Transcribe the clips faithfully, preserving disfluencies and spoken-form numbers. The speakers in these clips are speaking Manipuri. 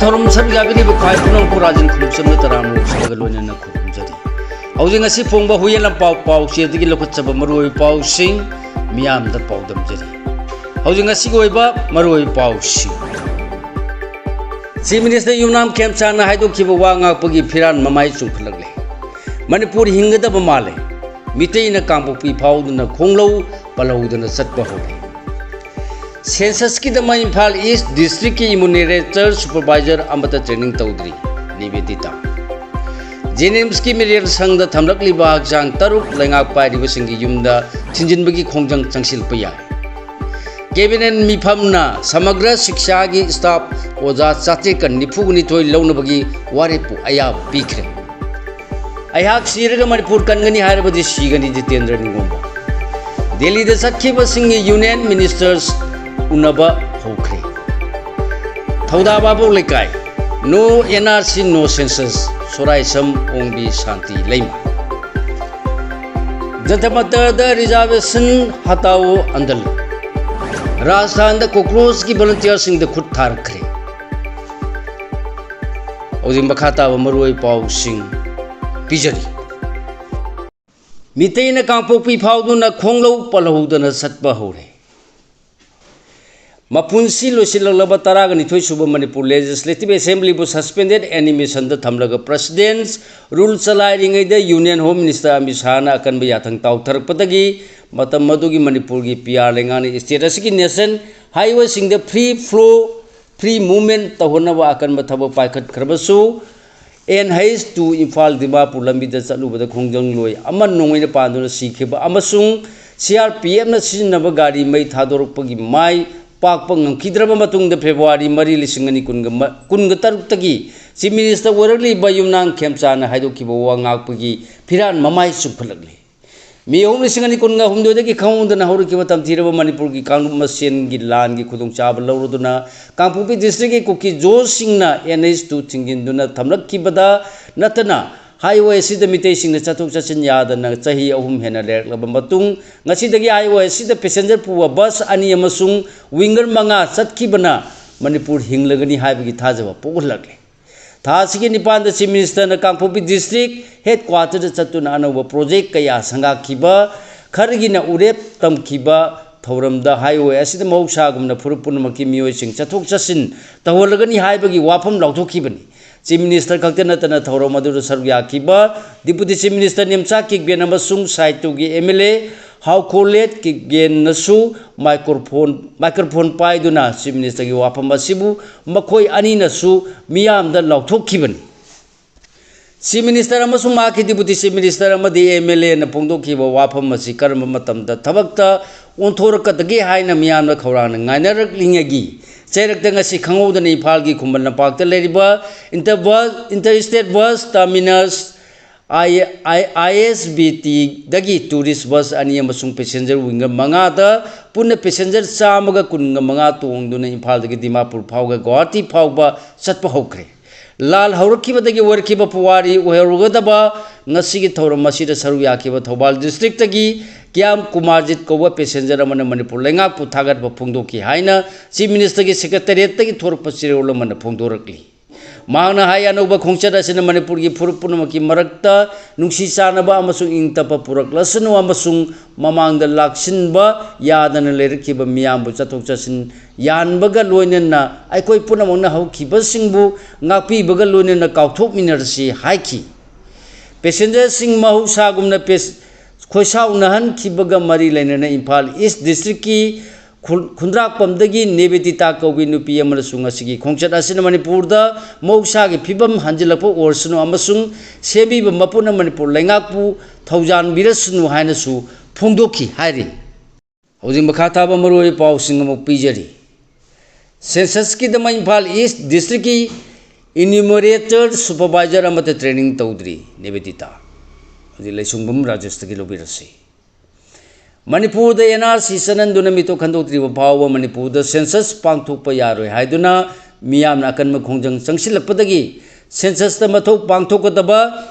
ꯊꯧꯔꯝ ꯁꯔꯨꯛ ꯌꯥꯕꯤꯔꯤꯕ ꯈ꯭ꯋꯥꯏ ꯄꯨꯝꯅꯃꯛꯄꯨ ꯔꯥꯖꯦꯟ ꯈꯨꯔꯨꯝꯆꯝꯅ ꯇꯔꯥꯝꯅ ꯑꯣꯛꯆꯔꯒ ꯂꯣꯏꯅꯅ ꯈꯨꯔꯨꯝꯖꯔꯤ꯫ ꯍꯧꯖꯤꯛ ꯉꯁꯤ ꯐꯣꯡꯕ ꯍꯨꯏꯌꯦꯟ ꯂꯝꯄꯥꯎ ꯄꯥꯎꯆꯦꯗꯒꯤ ꯂꯧꯈꯠꯆꯕ ꯃꯔꯨꯑꯣꯏꯕ ꯄꯥꯎꯁꯤꯡ ꯃꯤꯌꯥꯝꯗ ꯄꯥꯎꯗꯝꯖꯔꯤ꯫ ꯍꯧꯖꯤꯛ ꯉꯁꯤꯒꯤ ꯑꯣꯏꯕ ꯃꯔꯨꯑꯣꯏꯕ ꯄꯥꯎꯁꯤꯡ꯫ ꯆꯤꯐ ꯃꯤꯅꯤꯁꯇꯔ ꯌꯨꯝꯅꯥꯝ ꯈꯦꯝꯆꯥꯟꯅ ꯍꯥꯏꯗꯣꯛꯈꯤꯕ ꯋꯥ ꯉꯥꯛꯄꯒꯤ ꯐꯤꯔꯥꯟ ꯃꯃꯥꯏ ꯆꯨꯝꯈꯠꯂꯛꯂꯦ꯫ ꯃꯅꯤꯄꯨꯔ ꯍꯤꯡꯒꯗꯕ ꯃꯥꯜꯂꯦ꯫ ꯃꯤꯇꯩꯅ ꯀꯥꯡꯄꯣꯛꯄꯤ ꯐꯥꯎꯗꯨꯅ ꯈꯣꯡꯂꯧ ꯄꯜꯍꯧꯗꯅ ꯆꯠꯄ ꯍꯧꯔꯦ꯫ ꯁꯦꯟꯁꯁꯀꯤꯗꯃꯛ ꯏꯝꯐꯥꯜ ꯏꯁ ꯗꯤꯁꯇ꯭ꯔꯤꯛꯀꯤ ꯏꯃꯨꯅꯦꯔꯦꯇꯔ ꯁꯨꯄꯔꯚꯥꯏꯖꯔ ꯑꯃꯠꯇ ꯇ꯭ꯔꯦꯅꯤꯡ ꯇꯧꯗ꯭ꯔꯤ꯫ ꯅꯤꯕꯦꯗꯤꯇꯥ꯫ ꯖꯦꯅꯤꯝꯁꯀꯤ ꯃꯤꯔꯦꯜ ꯁꯪꯗ ꯊꯝꯂꯛꯂꯤꯕ ꯍꯛꯆꯥꯡ ꯇꯔꯨꯛ ꯂꯩꯉꯥꯛ ꯄꯥꯏꯔꯤꯕꯁꯤꯡꯒꯤ ꯌꯨꯝꯗ ꯊꯤꯟꯖꯤꯟꯕꯒꯤ ꯈꯣꯡꯖꯪ ꯆꯪꯁꯤꯜꯂꯛꯄ ꯌꯥꯏ꯫ ꯀꯦꯕꯤꯅꯦꯠ ꯃꯤꯐꯝꯅ ꯁꯃꯒ꯭ꯔ ꯁꯤꯛꯁꯥꯒꯤ ꯁ꯭ꯇꯥꯐ ꯑꯣꯖꯥ ꯆꯥꯇ꯭ꯔꯦꯠꯀ ꯅꯤꯐꯨꯅꯤꯊꯣꯏ ꯂꯧꯅꯕꯒꯤ ꯋꯥꯔꯦꯞꯄꯨ ꯑꯌꯥꯕ ꯄꯤꯈ꯭ꯔꯦ꯫ ꯑꯩꯍꯥꯛ ꯁꯤꯔꯒ ꯃꯅꯤꯄꯨꯔ ꯀꯟꯒꯅꯤ ꯍꯥꯏꯔꯕꯗꯤ ꯁꯤꯒꯅꯤ, ꯖꯤꯇꯦꯟꯗ꯭ꯔ ꯅꯤꯡꯒꯣꯝꯕ꯫ ꯗꯦꯜꯂꯤꯗ ꯆꯠꯈꯤꯕꯁꯤꯡꯒꯤ ꯌꯨꯅꯤꯌꯟ ꯃꯤꯅꯤꯁꯇꯔꯁ ꯎꯅꯕ ꯍꯧꯈ꯭ꯔꯦ꯫ ꯊꯧꯗꯥ ꯚꯥꯕꯣꯛ ꯂꯩꯀꯥꯏ, ꯅꯣ N R C, no census, Soraisam Ongbi Santi ꯂꯩꯃ꯫ ꯖꯟꯇꯔ ꯃꯟꯇꯔꯗ ꯔꯤꯖꯥꯔꯕꯦꯁꯟ ꯍꯇꯥꯎ ꯑꯟꯗꯣꯂꯟ꯫ ꯔꯥꯖꯁꯊꯥꯟꯗ ꯀꯣꯀ꯭ꯔꯣꯁꯀꯤ ꯚꯣꯂꯨꯟꯇꯤꯌꯔꯁꯤꯡꯗ ꯈꯨꯠ ꯊꯥꯔꯛꯈ꯭ꯔꯦ꯫ ꯍꯧꯖꯤꯛ ꯃꯈꯥ ꯇꯥꯕ ꯃꯔꯨꯑꯣꯏꯕ ꯄꯥꯎꯁꯤꯡ ꯄꯤꯖꯔꯤ꯫ ꯃꯤꯇꯩꯅ ꯀꯥꯡꯄꯣꯛꯄꯤ ꯐꯥꯎꯗꯨꯅ ꯈꯣꯡꯂꯧ ꯄꯜꯍꯧꯗꯅ ꯆꯠꯄ ꯍꯧꯔꯦ꯫ ꯃꯄꯨꯟꯁꯤ ꯂꯣꯏꯁꯤꯜꯂꯛꯂꯕ ꯇꯔꯥꯒ ꯅꯤꯊꯣꯏ ꯁꯨꯕ ꯃꯅꯤꯄꯨꯔ ꯂꯦꯖꯤꯁꯂꯦꯇꯤꯚ ꯑꯦꯁꯦꯝꯕ꯭ꯂꯤꯕꯨ ꯁꯁꯄꯦꯟꯗꯦꯗ ꯑꯦꯅꯤꯃꯦꯁꯟꯗ ꯊꯝꯂꯒ ꯄ꯭ꯔꯁꯤꯗꯦꯟꯁ ꯔꯨꯜ ꯆꯂꯥꯏꯔꯤꯉꯩꯗ ꯌꯨꯅꯤꯌꯟ ꯍꯣꯝ ꯃꯤꯅꯤꯁꯇꯔ ꯑꯃꯤꯠ ꯁꯥꯍꯅ ꯑꯀꯟꯕ ꯌꯥꯊꯪ ꯇꯥꯎꯊꯔꯛꯄꯗꯒꯤ ꯃꯇꯝ ꯑꯗꯨꯒꯤ ꯃꯅꯤꯄꯨꯔꯒꯤ ꯄꯤ ꯑꯥꯔ ꯂꯩꯉꯥꯛꯅ ꯁ꯭ꯇꯦꯠ ꯑꯁꯤꯒꯤ ꯅꯦꯁꯅꯦꯜ ꯍꯥꯏꯋꯦꯁꯤꯡꯗ ꯐ꯭ꯔꯤ ꯐ꯭ꯂꯣ, ꯐ꯭ꯔꯤ ꯃꯨꯚꯃꯦꯟꯠ ꯇꯧꯍꯟꯅꯕ ꯑꯀꯟꯕ ꯊꯕꯛ ꯄꯥꯏꯈꯠꯈ꯭ꯔꯕꯁꯨ, N H two Imphal Dimapur ꯂꯝꯕꯤꯗ ꯆꯠꯂꯨꯕꯗ ꯈꯣꯡꯖꯪꯂꯣꯏ ꯑꯃ ꯅꯣꯡꯃꯩꯅ ꯄꯥꯟꯗꯨꯅ ꯁꯤꯈꯤꯕ ꯑꯃꯁꯨꯡ ꯁꯤ ꯑꯥꯔ ꯄꯤ ꯑꯦꯐꯅ ꯁꯤꯖꯤꯟꯅꯕ ꯒꯥꯔꯤ ꯃꯩ ꯊꯥꯗꯣꯔꯛꯄꯒꯤ ꯃꯥꯏ ꯄꯥꯛꯄ ꯉꯝꯈꯤꯗ꯭ꯔꯕ ꯃꯇꯨꯡꯗ ꯐꯦꯕ꯭ꯔꯨꯋꯥꯔꯤ ꯃꯔꯤ, ꯂꯤꯁꯤꯡ ꯑꯅꯤ ꯀꯨꯟꯒ ꯃ-, ꯀꯨꯟꯒ ꯇꯔꯨꯛꯇꯒꯤ ꯆꯤꯐ ꯃꯤꯅꯤꯁꯇꯔ ꯑꯣꯏꯔꯛꯂꯤꯕ ꯌꯨꯝꯅꯥꯝ ꯈꯦꯝꯆꯥꯟꯅ ꯍꯥꯏꯗꯣꯛꯈꯤꯕ ꯋꯥ ꯉꯥꯛꯄꯒꯤ ꯐꯤꯔꯥꯟ ꯃꯃꯥꯏ ꯆꯨꯝꯈꯠꯂꯛꯂꯤ꯫ ꯃꯦ ꯑꯍꯨꯝ, ꯂꯤꯁꯤꯡ ꯑꯅꯤ ꯀꯨꯟꯒ ꯍꯨꯝꯗꯣꯏꯗꯒꯤ ꯈꯪꯍꯧꯗꯅ ꯍꯧꯔꯛꯈꯤꯕ ꯇꯝꯊꯤꯔꯕ ꯃꯅꯤꯄꯨꯔꯒꯤ ꯀꯥꯡꯂꯨꯞ ꯃꯁꯦꯟꯒꯤ ꯂꯥꯟꯒꯤ ꯈꯨꯗꯣꯡꯆꯥꯕ ꯂꯧꯔꯗꯨꯅ ꯀꯥꯡꯄꯣꯛꯄꯤ ꯗꯤꯁꯇ꯭ꯔꯤꯛꯀꯤ ꯀꯨꯀꯤ ꯖꯣꯁꯁꯤꯡꯅ ꯑꯦꯟ ꯑꯩꯆ ꯇꯨ ꯊꯤꯡꯖꯤꯟꯗꯨꯅ ꯊꯝꯂꯛꯈꯤꯕꯗ ꯅꯠꯇꯅ ꯍꯥꯏꯋꯦ ꯑꯁꯤꯗ ꯃꯤꯇꯩꯁꯤꯡꯅ ꯆꯠꯊꯣꯛ ꯆꯠꯁꯤꯟ ꯌꯥꯗꯅ ꯆꯍꯤ ꯑꯍꯨꯝ ꯍꯦꯟꯅ ꯂꯩꯔꯛꯂꯕ ꯃꯇꯨꯡ, ꯉꯁꯤꯗꯒꯤ ꯍꯥꯏꯋꯦ ꯑꯁꯤꯗ ꯄꯦꯁꯦꯟꯖꯔ ꯄꯨꯕ ꯕꯁ ꯑꯅꯤ ꯑꯃꯁꯨꯡ ꯋꯤꯡꯒꯔ ꯃꯉꯥ ꯆꯠꯈꯤꯕꯅ ꯃꯅꯤꯄꯨꯔ ꯍꯤꯡꯂꯒꯅꯤ ꯍꯥꯏꯕꯒꯤ ꯊꯥꯖꯕ ꯄꯣꯛꯍꯜꯂꯛꯂꯦ꯫ ꯊꯥ ꯑꯁꯤꯒꯤ ꯅꯤꯄꯥꯟꯗ Chief Minister ꯅ ꯀꯥꯡꯄꯣꯛꯄꯤ district headquarter ꯗ ꯆꯠꯇꯨꯅ ꯑꯅꯧꯕ project ꯀꯌꯥ ꯁꯪꯒꯥꯈꯤꯕ, ꯈꯔꯒꯤꯅ ꯎꯔꯦꯞ ꯇꯝꯈꯤꯕ ꯊꯧꯔꯝꯗ highway ꯑꯁꯤꯗ ꯃꯍꯧꯁꯥꯒꯨꯝꯅ ꯐꯨꯔꯨꯞ ꯄꯨꯝꯅꯃꯛꯀꯤ ꯃꯤꯑꯣꯏꯁꯤꯡ ꯆꯠꯊꯣꯛ ꯆꯠꯁꯤꯟ ꯇꯧꯍꯜꯂꯒꯅꯤ ꯍꯥꯏꯕꯒꯤ ꯋꯥꯐꯝ ꯂꯥꯎꯊꯣꯛꯈꯤꯕꯅꯤ꯫ Chief Minister ꯈꯛꯇ ꯅꯠꯇꯅ ꯊꯧꯔꯝ ꯑꯗꯨꯗ ꯁꯔꯨꯛ ꯌꯥꯈꯤꯕ Deputy Chief Minister ꯅꯦꯝꯆꯥ ꯀꯤꯛꯕꯦꯟ ꯑꯃꯁꯨꯡ ꯁꯥꯏꯇꯨꯒꯤ MLA ꯍꯥꯎꯈꯣꯂꯦꯠ ꯀꯤꯛꯕꯦꯟꯅꯁꯨ microphone, microphone ꯄꯥꯏꯗꯨꯅ Chief Minister ꯒꯤ ꯋꯥꯐꯝ ꯑꯁꯤꯕꯨ ꯃꯈꯣꯏ ꯑꯅꯤꯅꯁꯨ ꯃꯤꯌꯥꯝꯗ ꯂꯥꯎꯊꯣꯛꯈꯤꯕꯅꯤ꯫ Chief Minister ꯑꯃꯁꯨꯡ ꯃꯍꯥꯛꯀꯤ Deputy Chief Minister ꯑꯃꯗꯤ MLA ꯅ ꯐꯣꯡꯗꯣꯛꯈꯤꯕ ꯋꯥꯐꯝ ꯑꯁꯤ ꯀꯔꯝꯕ ꯃꯇꯝꯗ ꯊꯕꯛꯇ ꯑꯣꯟꯊꯣꯔꯛꯀꯗꯒꯦ ꯍꯥꯏꯅ ꯃꯤꯌꯥꯝꯅ ꯈꯧꯔꯥꯡꯅ ꯉꯥꯏꯅꯔꯛꯂꯤꯉꯩꯒꯤ ꯆꯩꯔꯛꯇ ꯉꯁꯤ ꯈꯪꯍꯧꯗꯅ ꯏꯝꯐꯥꯜꯒꯤ ꯈꯨꯃꯟ ꯂꯝꯄꯥꯛꯇ ꯂꯩꯔꯤꯕ inter-, inter state bus terminus I-, I-, ISBT ꯗꯒꯤ tourist bus ꯑꯅꯤ ꯑꯃꯁꯨꯡ passenger winger ꯃꯉꯥꯗ ꯄꯨꯟꯅ passenger ꯆꯥꯝꯃꯒ ꯀꯨꯟꯒ ꯃꯉꯥ ꯇꯣꯡꯗꯨꯅ ꯏꯝꯐꯥꯜꯗꯒꯤ ꯗꯤꯃꯥꯄꯨꯔ ꯐꯥꯎꯕ ꯒꯨꯋꯥꯍꯥꯇꯤ ꯐꯥꯎꯕ ꯆꯠꯄ ꯍꯧꯈ꯭ꯔꯦ꯫ ꯂꯥꯜ ꯍꯧꯔꯛꯈꯤꯕꯗꯒꯤ ꯑꯣꯏꯔꯛꯈꯤꯕ ꯄꯨꯋꯥꯔꯤ ꯑꯣꯏꯍꯧꯔꯒꯗꯕ ꯉꯁꯤꯒꯤ ꯊꯧꯔꯝ ꯑꯁꯤꯗ ꯁꯔꯨꯛ ꯌꯥꯈꯤꯕ ꯊꯧꯕꯥꯜ district ꯇꯒꯤ ꯀ꯭ꯌꯥꯝ ꯀꯨꯃꯥꯔꯖꯤꯠ ꯀꯧꯕ passenger ꯑꯃꯅ ꯃꯅꯤꯄꯨꯔ ꯂꯩꯉꯥꯛꯄꯨ ꯊꯥꯒꯠꯄ ꯐꯣꯡꯗꯣꯛꯈꯤ ꯍꯥꯏꯅ Chief Minister ꯒꯤ secretariat ꯇꯒꯤ ꯊꯣꯔꯛꯄ ꯆꯦꯔꯣꯜ ꯑꯃꯅ ꯐꯣꯡꯗꯣꯔꯛꯂꯤ꯫ ꯃꯍꯥꯛꯅ ꯍꯥꯏ, ꯑꯅꯧꯕ ꯈꯣꯡꯆꯠ ꯑꯁꯤꯅ ꯃꯅꯤꯄꯨꯔꯒꯤ ꯐꯨꯔꯨꯞ ꯄꯨꯝꯅꯃꯛꯀꯤ ꯃꯔꯛꯇ ꯅꯨꯡꯁꯤ ꯆꯥꯟꯅꯕ ꯑꯃꯁꯨꯡ ꯏꯪ ꯇꯞꯄ ꯄꯨꯔꯛꯂꯁꯅꯨ ꯑꯃꯁꯨꯡ ꯃꯃꯥꯡꯗ ꯂꯥꯛꯁꯤꯟꯕ ꯌꯥꯗꯅ ꯂꯩꯔꯛꯈꯤꯕ ꯃꯤꯌꯥꯝꯕꯨ ꯆꯠꯊꯣꯛ ꯆꯠꯁꯤꯟ ꯌꯥꯍꯟꯕꯒ ꯂꯣꯏꯅꯅ ꯑꯩꯈꯣꯏ ꯄꯨꯝꯅꯃꯛꯅ ꯍꯧꯈꯤꯕꯁꯤꯡꯕꯨ ꯉꯥꯛꯄꯤꯕꯒ ꯂꯣꯏꯅꯅ ꯀꯥꯎꯊꯣꯛꯃꯤꯟꯅꯔꯁꯤ ꯍꯥꯏꯈꯤ꯫ Passenger ꯁꯤꯡ ꯃꯍꯧꯁꯥꯒꯨꯝꯅ ꯄꯦꯁ-, ꯈꯣꯏꯁꯥꯎꯅꯍꯟꯈꯤꯕꯒ ꯃꯔꯤ ꯂꯩꯅꯅ ꯏꯝꯐꯥꯜ East district ꯀꯤ ꯈꯨꯜ-, ꯈꯨꯟꯗ꯭ꯔꯥꯛꯄꯝꯗꯒꯤ ꯅꯦꯕꯦꯗꯤꯇꯥ ꯀꯧꯕꯤ ꯅꯨꯄꯤ ꯑꯃꯅꯁꯨ ꯉꯁꯤꯒꯤ ꯈꯣꯡꯆꯠ ꯑꯁꯤꯅ ꯃꯅꯤꯄꯨꯔꯗ ꯃꯍꯧꯁꯥꯒꯤ ꯐꯤꯕꯝ ꯍꯟꯖꯤꯜꯂꯛꯄ ꯑꯣꯏꯔꯁꯅꯨ ꯑꯃꯁꯨꯡ ꯁꯦꯝꯕꯤꯕ ꯃꯄꯨꯅ ꯃꯅꯤꯄꯨꯔ ꯂꯩꯉꯥꯛꯄꯨ ꯊꯧꯖꯥꯟꯕꯤꯔꯁꯅꯨ ꯍꯥꯏꯅꯁꯨ ꯐꯣꯡꯗꯣꯛꯈꯤ ꯍꯥꯏꯔꯤ꯫ ꯍꯧꯖꯤꯛ ꯃꯈꯥ ꯇꯥꯕ ꯃꯔꯨꯑꯣꯏꯕ ꯄꯥꯎꯁꯤꯡ ꯑꯃꯨꯛ ꯄꯤꯖꯔꯤ꯫ Census ꯀꯤꯗꯃꯛ ꯏꯝꯐꯥꯜ East district ꯀꯤ enumerator supervisor ꯑꯃꯠꯇ training ꯇꯧꯗ꯭ꯔꯤ, ꯅꯦꯕꯦꯗꯤꯇꯥ꯫ ꯍꯧꯖꯤꯛ ꯂꯩꯁꯨꯡꯕꯝ ꯔꯥꯖꯦꯁꯇꯒꯤ ꯂꯧꯕꯤꯔꯁꯤ꯫ ꯃꯅꯤꯄꯨꯔꯗ NRC ꯆꯠꯅꯍꯟꯗꯨꯅ ꯃꯤꯇꯣꯞ ꯈꯟꯗꯣꯛꯇ꯭ꯔꯤꯕ ꯐꯥꯎꯕ ꯃꯅꯤꯄꯨꯔꯗ census ꯄꯥꯡꯊꯣꯛꯄ ꯌꯥꯔꯣꯏ ꯍꯥꯏꯗꯨꯅ ꯃꯤꯌꯥꯝꯅ ꯑꯀꯟꯕ ꯈꯣꯡꯖꯪ ꯆꯪꯁꯤꯜꯂꯛꯄꯗꯒꯤ census ꯇ ꯃꯊꯧ ꯄꯥꯡꯊꯣꯛꯀꯗꯕ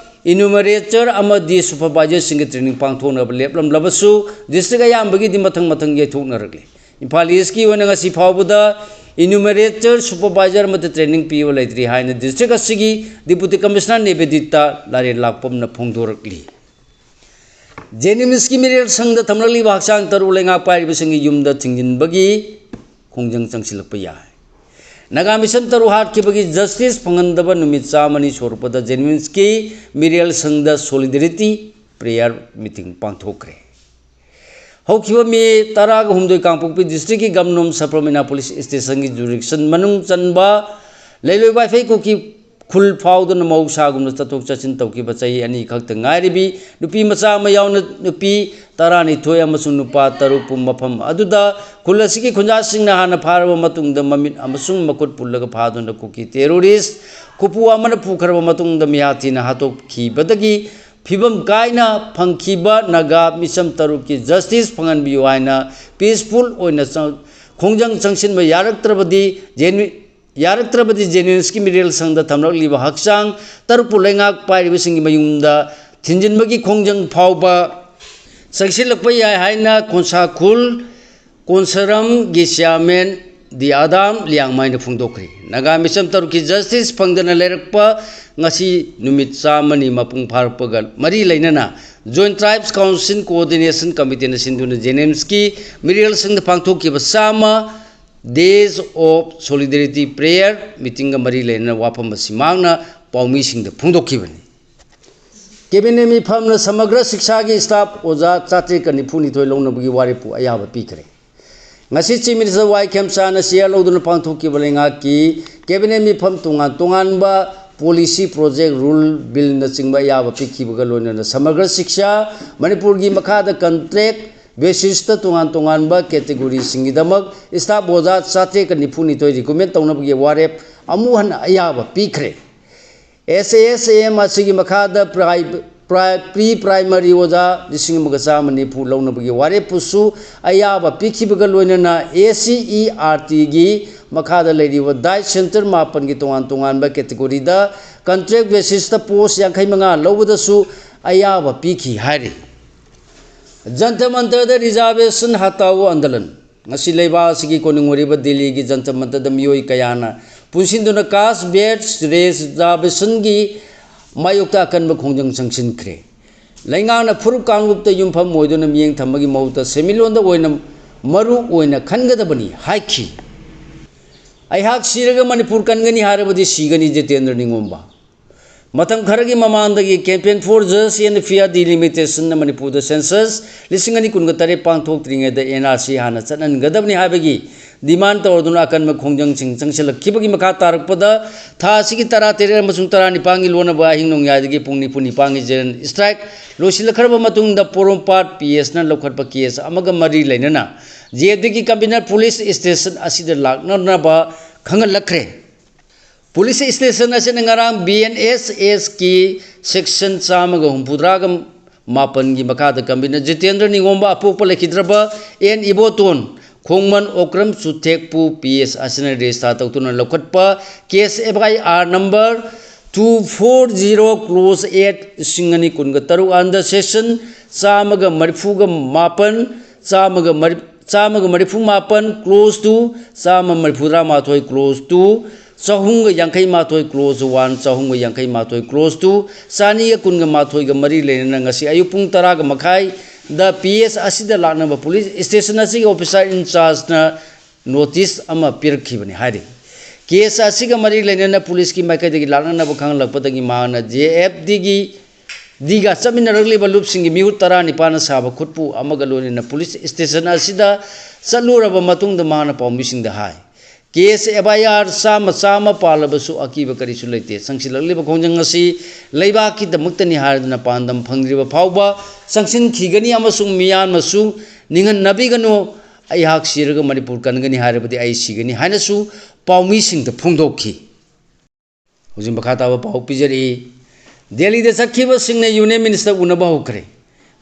enumerator ꯑꯃꯗꯤ supervisor ꯁꯤꯡꯒꯤ training ꯄꯥꯡꯊꯣꯛꯅꯕ ꯂꯦꯞꯂꯝꯂꯕꯁꯨ district ꯑꯌꯥꯝꯕꯒꯤꯗꯤ ꯃꯊꯪ ꯃꯊꯪ ꯌꯩꯊꯣꯛꯅꯔꯛꯂꯤ꯫ ꯏꯝꯐꯥꯜ East ꯀꯤ ꯑꯣꯏꯅ ꯉꯁꯤ ꯐꯥꯎꯕꯗ Enumerator, supervisor ꯑꯃꯠꯇ training ꯄꯤꯕ ꯂꯩꯇ꯭ꯔꯤ ꯍꯥꯏꯅ district ꯑꯁꯤꯒꯤ Deputy Commissioner ꯅꯤꯕꯦꯗꯤꯇꯥ ꯂꯥꯏꯔꯦꯟ ꯂꯥꯛꯄꯝꯅ ꯐꯣꯡꯗꯣꯔꯛꯂꯤ꯫ JNIMSꯀꯤ ꯃꯤꯔꯦꯜ ꯁꯪꯗ ꯊꯝꯂꯛꯂꯤꯕ ꯍꯛꯆꯥꯡ ꯇꯔꯨ ꯂꯩꯉꯥꯛ ꯄꯥꯏꯔꯤꯕꯁꯤꯡꯒꯤ ꯌꯨꯝꯗ ꯊꯤꯡꯖꯤꯟꯕꯒꯤ ꯈꯣꯡꯖꯪ ꯆꯪꯁꯤꯜꯂꯛꯄ ꯌꯥꯏ꯫ ꯅꯥꯒꯥ ꯃꯤꯁꯟ ꯇꯔꯨ ꯍꯥꯠꯈꯤꯕꯒꯤ justice ꯐꯪꯍꯟꯗꯕ ꯅꯨꯃꯤꯠ ꯆꯥꯝꯃꯅꯤ ꯁꯨꯔꯛꯄꯗ JNIMSꯀꯤ ꯃꯤꯔꯦꯜ ꯁꯪꯗ solidarity prayer meeting ꯄꯥꯡꯊꯣꯛꯈ꯭ꯔꯦ꯫ ꯍꯧꯈꯤꯕ ꯃꯦ ꯇꯔꯥꯒ ꯍꯨꯝꯗꯣꯏ ꯀꯥꯡꯄꯣꯛꯄꯤ districtꯀꯤ ꯒꯝꯅꯣꯝ ꯁꯕꯔꯃꯤꯅꯥ police stationꯒꯤ jurisdiction ꯃꯅꯨꯡ ꯆꯟꯕ ꯂꯩꯂꯣꯏ ꯋꯥꯏꯐꯩ ꯀꯨꯀꯤ ꯈꯨꯜ ꯐꯥꯎꯗꯨꯅ ꯃꯍꯧꯁꯥꯒꯨꯝꯅ ꯆꯠꯊꯣꯛ ꯆꯠꯁꯤꯟ ꯇꯧꯈꯤꯕ ꯆꯍꯤ ꯑꯅꯤ ꯈꯛꯇ ꯉꯥꯏꯔꯤꯕꯤ ꯅꯨꯄꯤ ꯃꯆꯥ ꯑꯃ ꯌꯥꯎꯅ ꯅꯨꯄꯤ ꯇꯔꯥꯅꯤꯊꯣꯏ ꯑꯃꯁꯨꯡ ꯅꯨꯄꯥ ꯇꯔꯨꯛꯄꯨ ꯃꯐꯝ ꯑꯗꯨꯗ ꯈꯨꯜ ꯑꯁꯤꯒꯤ ꯈꯨꯟꯖꯥꯁꯤꯡꯅ ꯍꯥꯟꯅ ꯐꯥꯔꯕ ꯃꯇꯨꯡꯗ ꯃꯃꯤꯠ ꯑꯃꯁꯨꯡ ꯃꯈꯨꯠ ꯄꯨꯜꯂꯒ ꯐꯥꯗꯨꯅ ꯀꯨꯀꯤ terrorist ꯈꯨꯄꯨ ꯑꯃꯅ ꯄꯨꯈ꯭ꯔꯕ ꯃꯇꯨꯡꯗ ꯃꯤꯍꯥꯠ ꯊꯤꯅ ꯍꯥꯠꯇꯣꯛꯈꯤꯕꯗꯒꯤ ꯐꯤꯕꯝ ꯀꯥꯏꯅ ꯐꯪꯈꯤꯕ ꯅꯥꯒꯥ ꯃꯤꯁꯝ ꯇꯔꯨꯛꯀꯤ justice ꯐꯪꯍꯟꯕꯤꯌꯨ ꯍꯥꯏꯅ peaceful ꯑꯣꯏꯅ ꯆ-, ꯈꯣꯡꯖꯪ ꯆꯪꯁꯤꯟꯕ ꯌꯥꯔꯛꯇ꯭ꯔꯕꯗꯤ JNIMS ꯌꯥꯔꯛꯇ꯭ꯔꯕꯗꯤ JNIMSꯀꯤ ꯃꯤꯔꯦꯜ ꯁꯪꯗ ꯊꯝꯂꯛꯂꯤꯕ ꯍꯛꯆꯥꯡ ꯇꯔꯨꯛꯄꯨ ꯂꯩꯉꯥꯛ ꯄꯥꯏꯔꯤꯕꯁꯤꯡꯒꯤ ꯃꯌꯨꯝꯗ ꯊꯤꯟꯖꯤꯟꯕꯒꯤ ꯈꯣꯡꯖꯪ ꯐꯥꯎꯕ ꯆꯪꯁꯤꯜꯂꯛꯄ ꯌꯥꯏ ꯍꯥꯏꯅ ꯈꯣꯟꯁꯥꯈꯨꯜ ꯀꯣꯟꯁꯔꯝꯒꯤ chairman ꯗꯤ ꯑꯗꯥꯝ ꯂꯤꯌꯥꯡꯃꯥꯏꯅ ꯐꯣꯡꯗꯣꯛꯈ꯭ꯔꯤ꯫ ꯅꯥꯒꯥ ꯃꯤꯁꯝ ꯇꯔꯨꯛꯀꯤ justice ꯐꯪꯗꯅ ꯂꯩꯔꯛꯄ ꯉꯁꯤ ꯅꯨꯃꯤꯠ ꯆꯥꯝꯃꯅꯤ ꯃꯄꯨꯡ ꯐꯥꯔꯛꯄꯒ ꯃꯔꯤ ꯂꯩꯅꯅ Joint Tribes Council Coordination Committeeꯅ ꯁꯤꯟꯗꯨꯅ JNIMSꯀꯤ ꯃꯤꯔꯦꯜ ꯁꯪꯗ ꯄꯥꯡꯊꯣꯛꯈꯤꯕ ꯆꯥꯝꯃ Days of Solidarity Prayer meetingꯒ ꯃꯔꯤ ꯂꯩꯅꯅ ꯋꯥꯐꯝ ꯑꯁꯤ ꯃꯍꯥꯛꯅ ꯄꯥꯎꯃꯤꯁꯤꯡꯗ ꯐꯣꯡꯗꯣꯛꯈꯤꯕꯅꯤ꯫ Cabinet ꯃꯤꯐꯝꯅ ꯁꯃꯒ꯭ꯔ ꯁꯤꯛꯁꯥꯒꯤ staff ꯑꯣꯖꯥ ꯆꯥꯇ꯭ꯔꯦꯠꯀ ꯅꯤꯐꯨ ꯅꯤꯊꯣꯏ ꯂꯧꯅꯕꯒꯤ ꯋꯥꯔꯦꯞꯄꯨ ꯑꯌꯥꯕ ꯄꯤꯈ꯭ꯔꯦ꯫ ꯉꯁꯤ Chief Minister ꯋꯥꯏ ꯈꯦꯝꯆꯥꯟꯅ chair ꯂꯧꯗꯨꯅ ꯄꯥꯡꯊꯣꯛꯈꯤꯕ ꯂꯩꯉꯥꯛꯀꯤ cabinet ꯃꯤꯐꯝ ꯇꯣꯉꯥꯟ ꯇꯣꯉꯥꯟꯕ policy, project, rule, billꯅꯆꯤꯡꯕ ꯑꯌꯥꯕ ꯄꯤꯈꯤꯕꯒ ꯂꯣꯏꯅꯅ ꯁꯃꯒ꯭ꯔ ꯁꯤꯛꯁꯥ ꯃꯅꯤꯄꯨꯔꯒꯤ ꯃꯈꯥꯗ contract basisꯇ ꯇꯣꯉꯥꯟ ꯇꯣꯉꯥꯟꯕ categoryꯁꯤꯡꯒꯤꯗꯃꯛ staff ꯑꯣꯖꯥ ꯆꯥꯇ꯭ꯔꯦꯠꯀ ꯅꯤꯐꯨ ꯅꯤꯊꯣꯏ recommend ꯇꯧꯅꯕꯒꯤ ꯋꯥꯔꯦꯞ ꯑꯃꯨꯛ ꯍꯟꯅ ꯑꯌꯥꯕ ꯄꯤꯈ꯭ꯔꯦ꯫ SASAM ꯑꯁꯤꯒꯤ ꯃꯈꯥꯗ pri-, pri-, pre primary ꯑꯣꯖꯥ ꯂꯤꯁꯤꯡ ꯑꯃꯒ ꯆꯥꯝꯃ ꯅꯤꯐꯨ ꯂꯧꯅꯕꯒꯤ ꯋꯥꯔꯦꯞꯄꯨꯁꯨ ꯑꯌꯥꯕ ꯄꯤꯈꯤꯕꯒ ꯂꯣꯏꯅꯅ SCERTꯒꯤ ꯃꯈꯥꯗ ꯂꯩꯔꯤꯕ diet center ꯃꯥꯄꯟꯒꯤ ꯇꯣꯉꯥꯟ ꯇꯣꯉꯥꯟꯕ categoryꯗ contract basisꯇ post ꯌꯥꯡꯈꯩ ꯃꯉꯥ ꯂꯧꯕꯗꯁꯨ ꯑꯌꯥꯕ ꯄꯤꯈꯤ ꯍꯥꯏꯔꯤ꯫ ꯖꯟꯇꯔ ꯃꯟꯇꯔꯗ reservation ꯍꯇꯥꯎ ꯑꯟꯗꯂꯟ꯫ ꯉꯁꯤ ꯂꯩꯕꯥꯛ ꯑꯁꯤꯒꯤ ꯀꯣꯅꯨꯡ ꯑꯣꯏꯔꯤꯕ ꯗꯤꯜꯂꯤꯒꯤ ꯖꯟꯇꯔ ꯃꯟꯇꯔꯗ ꯃꯤꯑꯣꯏ ꯀꯌꯥꯅ ꯄꯨꯟꯁꯤꯟꯗꯨꯅ caste based reservationꯒꯤ ꯃꯥꯌꯣꯛꯇ ꯑꯀꯟꯕ ꯈꯣꯡꯖꯪ ꯆꯪꯁꯤꯟꯈ꯭ꯔꯦ꯫ ꯂꯩꯉꯥꯛꯅ ꯐꯨꯔꯨꯞ ꯀꯥꯡꯂꯨꯞꯇ ꯌꯨꯝꯐꯝ ꯑꯣꯏꯗꯨꯅ ꯃꯤꯠꯌꯦꯡ ꯊꯝꯕꯒꯤ ꯃꯍꯨꯠꯇ ꯁꯦꯟꯃꯤꯠꯂꯣꯟꯗ ꯑꯣꯏꯅ ꯃꯔꯨ ꯑꯣꯏꯅ ꯈꯟꯒꯗꯕꯅꯤ ꯍꯥꯏꯈꯤ꯫ ꯑꯩꯍꯥꯛ ꯁꯤꯔꯒ ꯃꯅꯤꯄꯨꯔ ꯀꯟꯒꯅꯤ ꯍꯥꯏꯔꯕꯗꯤ ꯁꯤꯒꯅꯤ ꯖꯤꯇꯦꯟꯗ꯭ꯔ ꯅꯤꯉꯣꯝꯕ꯫ ꯃꯇꯝ ꯈꯔꯒꯤ ꯃꯃꯥꯡꯗꯒꯤ Campaign for Justice and Fair Delimitation ꯃꯅꯤꯄꯨꯔꯗ census ꯂꯤꯁꯤꯡ ꯑꯅꯤ ꯀꯨꯟꯒ ꯇꯔꯦꯠ ꯄꯥꯡꯊꯣꯛꯇ꯭ꯔꯤꯉꯩꯗ N R C ꯍꯥꯟꯅ ꯆꯠꯍꯟꯒꯗꯕꯅꯤ ꯍꯥꯏꯕꯒꯤ demand ꯇꯧꯔꯗꯨꯅ ꯑꯀꯟꯕ ꯈꯣꯡꯖꯪꯁꯤꯡ ꯆꯪꯁꯤꯜꯂꯛꯈꯤꯕꯒꯤ ꯃꯈꯥ ꯇꯥꯔꯛꯄꯗ ꯊꯥ ꯑꯁꯤꯒꯤ ꯇꯔꯥ ꯇꯔꯦꯠ ꯑꯃꯁꯨꯡ ꯇꯔꯥ ꯅꯤꯄꯥꯟꯒꯤ ꯂꯣꯟꯅꯕ ꯑꯍꯤꯡ ꯅꯣꯡꯌꯥꯏꯗꯒꯤ ꯄꯨꯡ ꯅꯤꯐꯨ ꯅꯤꯄꯥꯟꯒꯤ general strike ꯂꯣꯏꯁꯤꯜꯂꯛꯈ꯭ꯔꯕ ꯃꯇꯨꯡꯗ ꯄꯣꯔꯣꯝꯄꯥꯠ P S ꯅ ꯂꯧꯈꯠꯄ case ꯑꯃꯒ ꯃꯔꯤ ꯂꯩꯅꯅ J F D ꯒꯤ convener police station ꯑꯁꯤꯗ ꯂꯥꯛꯅꯅꯕ ꯈꯪꯍꯜꯂꯛꯈ꯭ꯔꯦ꯫ Police station ꯑꯁꯤꯅ ꯉꯔꯥꯡ B N S S ꯀꯤ section ꯆꯥꯝꯃꯒ ꯍꯨꯝꯐꯨꯇꯔꯥꯒ ꯃꯥꯄꯟꯒꯤ ꯃꯈꯥꯗ convener ꯖꯤꯇꯦꯟꯗ꯭ꯔ ꯅꯤꯉꯣꯝꯕ ꯑꯄꯣꯛꯄ ꯂꯩꯈꯤꯗ꯭ꯔꯕ N Iboton, ꯈꯣꯡꯃꯟ Okram ꯆꯨꯊꯦꯛꯄꯨ P S ꯑꯁꯤꯅ register ꯇꯧꯗꯨꯅ ꯂꯧꯈꯠꯄ case F I R number two four zero clause eight, ꯂꯤꯁꯤꯡ ꯑꯅꯤ ꯀꯨꯟꯒ ꯇꯔꯨꯛ under section ꯆꯥꯝꯃꯒ ꯃꯔꯤꯐꯨꯒ ꯃꯥꯄꯟ, ꯆꯥꯝꯃꯒ ꯃꯔꯤ-, ꯆꯥꯝꯃꯒ ꯃꯔꯤꯐꯨ ꯃꯥꯄꯟ clause two, ꯆꯥꯝꯃ ꯃꯔꯤꯐꯨꯇꯔꯥ ꯃꯥꯊꯣꯏ clause two, ꯆꯍꯨꯝꯒ ꯌꯥꯡꯈꯩ ꯃꯥꯊꯣꯏ clause one, ꯆꯍꯨꯝꯒ ꯌꯥꯡꯈꯩ ꯃꯥꯊꯣꯏ clause two, ꯆꯥꯅꯤꯒ ꯀꯨꯟꯒ ꯃꯥꯊꯣꯏꯒ ꯃꯔꯤ ꯂꯩꯅꯅ ꯉꯁꯤ ꯑꯌꯨꯛ ꯄꯨꯡ ꯇꯔꯥꯒ ꯃꯈꯥꯏꯗ P S ꯑꯁꯤꯗ ꯂꯥꯛꯅꯕ police station ꯑꯁꯤꯒꯤ officer in charge ꯅ notice ꯑꯃ ꯄꯤꯔꯛꯈꯤꯕꯅꯤ ꯍꯥꯏꯔꯤ꯫ Case ꯑꯁꯤꯒ ꯃꯔꯤ ꯂꯩꯅꯅ police ꯀꯤ ꯃꯥꯏꯀꯩꯗꯒꯤ ꯂꯥꯛꯅꯅꯕ ꯈꯪꯍꯜꯂꯛꯄꯗꯒꯤ ꯃꯍꯥꯛꯅ J F D ꯒꯤ, D ꯒ ꯆꯠꯃꯤꯟꯅꯔꯛꯂꯤꯕ ꯂꯨꯞꯁꯤꯡꯒꯤ ꯃꯤꯍꯨꯠ ꯇꯔꯥꯅꯤꯄꯥꯟꯅ ꯁꯥꯕ ꯈꯨꯠꯄꯨ ꯑꯃꯒ ꯂꯣꯏꯅꯅ police station ꯑꯁꯤꯗ ꯆꯠꯂꯨꯔꯕ ꯃꯇꯨꯡꯗ ꯃꯍꯥꯛꯅ ꯄꯥꯎꯃꯤꯁꯤꯡꯗ ꯍꯥꯏ꯫ Case F I R ꯆꯥꯝꯃ ꯆꯥꯝꯃ ꯄꯥꯜꯂꯕꯁꯨ ꯑꯀꯤꯕ ꯀꯔꯤꯁꯨ ꯂꯩꯇꯦ꯫ ꯆꯪꯁꯤꯜꯂꯛꯂꯤꯕ ꯈꯣꯡꯖꯪ ꯑꯁꯤ ꯂꯩꯕꯥꯛꯀꯤꯗꯃꯛꯇꯅꯤ ꯍꯥꯏꯗꯨꯅ ꯄꯥꯟꯗꯝ ꯐꯪꯗ꯭ꯔꯤꯕ ꯐꯥꯎꯕ ꯆꯪꯁꯤꯟꯈꯤꯒꯅꯤ ꯑꯃꯁꯨꯡ ꯃꯤꯌꯥꯝꯅꯁꯨ ꯅꯤꯡꯍꯟꯅꯕꯤꯒꯅꯨ꯫ ꯑꯩꯍꯥꯛ ꯁꯤꯔꯒ ꯃꯅꯤꯄꯨꯔ ꯀꯟꯒꯅꯤ ꯍꯥꯏꯔꯕꯗꯤ ꯑꯩ ꯁꯤꯒꯅꯤ ꯍꯥꯏꯅꯁꯨ ꯄꯥꯎꯃꯤꯁꯤꯡꯗ ꯐꯣꯡꯗꯣꯛꯈꯤ꯫ ꯍꯧꯖꯤꯛ ꯃꯈꯥ ꯇꯥꯕ ꯄꯥꯎ ꯄꯤꯖꯔꯤ꯫ ꯗꯦꯜꯂꯤꯗ ꯆꯠꯈꯤꯕꯁꯤꯡꯅ Union Minister ꯎꯅꯕ ꯍꯧꯈ꯭ꯔꯦ꯫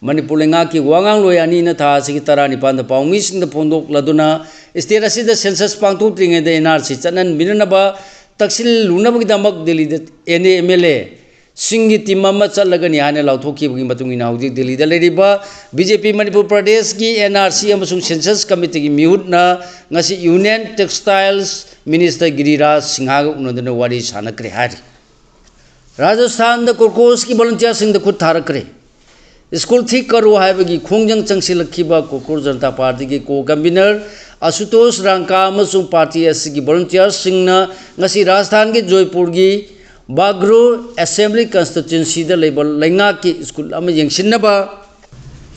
ꯃꯅꯤꯄꯨꯔ ꯂꯩꯉꯥꯛꯀꯤ ꯋꯥꯉꯥꯡꯂꯣꯏ ꯑꯅꯤꯅ ꯊꯥ ꯑꯁꯤꯒꯤ ꯇꯔꯥꯅꯤꯄꯥꯟꯗ ꯄꯥꯎꯃꯤꯁꯤꯡꯗ ꯐꯣꯡꯗꯣꯛꯂꯗꯨꯅ state ꯑꯁꯤꯗ census ꯄꯥꯡꯊꯣꯛꯇ꯭ꯔꯤꯉꯩꯗ N R C ꯆꯠꯍꯟꯕꯤꯅꯅꯕ ꯇꯛꯁꯤꯜꯂꯨꯅꯕꯒꯤꯗꯃꯛ ꯗꯦꯜꯂꯤꯗ N A M L A ꯁꯤꯡꯒꯤ team ꯑꯃ ꯆꯠꯂꯒꯅꯤ ꯍꯥꯏꯅ ꯂꯥꯎꯊꯣꯛꯈꯤꯕꯒꯤ ꯃꯇꯨꯡ ꯏꯟꯅ ꯍꯧꯖꯤꯛ ꯗꯤꯜꯂꯤꯗ ꯂꯩꯔꯤꯕ B J P ꯃꯅꯤꯄꯨꯔ ꯄ꯭ꯔꯗꯦꯁꯀꯤ N R C ꯑꯃꯁꯨꯡ census committeeꯒꯤ ꯃꯤꯍꯨꯠꯅ ꯉꯁꯤ Union Textiles Minister ꯒꯤꯔꯤꯔꯥꯖ ꯁꯤꯡꯍꯒ ꯎꯅꯗꯨꯅ ꯋꯥꯔꯤ ꯁꯥꯟꯅꯈ꯭ꯔꯦ ꯍꯥꯏꯔꯤ꯫ ꯔꯥꯖꯁꯊꯥꯟꯗ ꯀꯣꯀ꯭ꯔꯣꯆꯀꯤ volunteerꯁꯤꯡꯗ ꯈꯨꯠ ꯊꯥꯔꯛꯈ꯭ꯔꯦ꯫ ꯁ꯭ꯀꯨꯜ ꯊꯤꯛ ꯀꯔꯣ ꯍꯥꯏꯕꯒꯤ ꯈꯣꯡꯖꯪ ꯆꯪꯁꯤꯜꯂꯛꯈꯤꯕ ꯀꯣꯀ꯭ꯔꯣꯆ ꯖꯅꯇꯥ ꯄꯥꯔꯇꯤꯒꯤ co-convener ꯑꯁꯨꯇꯣꯁ ꯔꯥꯡꯀꯥ ꯑꯃꯁꯨꯡ ꯄꯥꯔꯇꯤ ꯑꯁꯤꯒꯤ volunteerꯁꯤꯡꯅ ꯉꯁꯤ ꯔꯥꯖꯁꯊꯥꯟꯒꯤ ꯖꯣꯏꯄꯨꯔꯒꯤ ꯕꯥꯒ꯭ꯔꯣ Assembly Constituencyꯗ ꯂꯩꯕ ꯂꯩꯉꯥꯛꯀꯤ ꯁ꯭ꯀꯨꯜ ꯑꯃ ꯌꯦꯡꯁꯤꯟꯅꯕ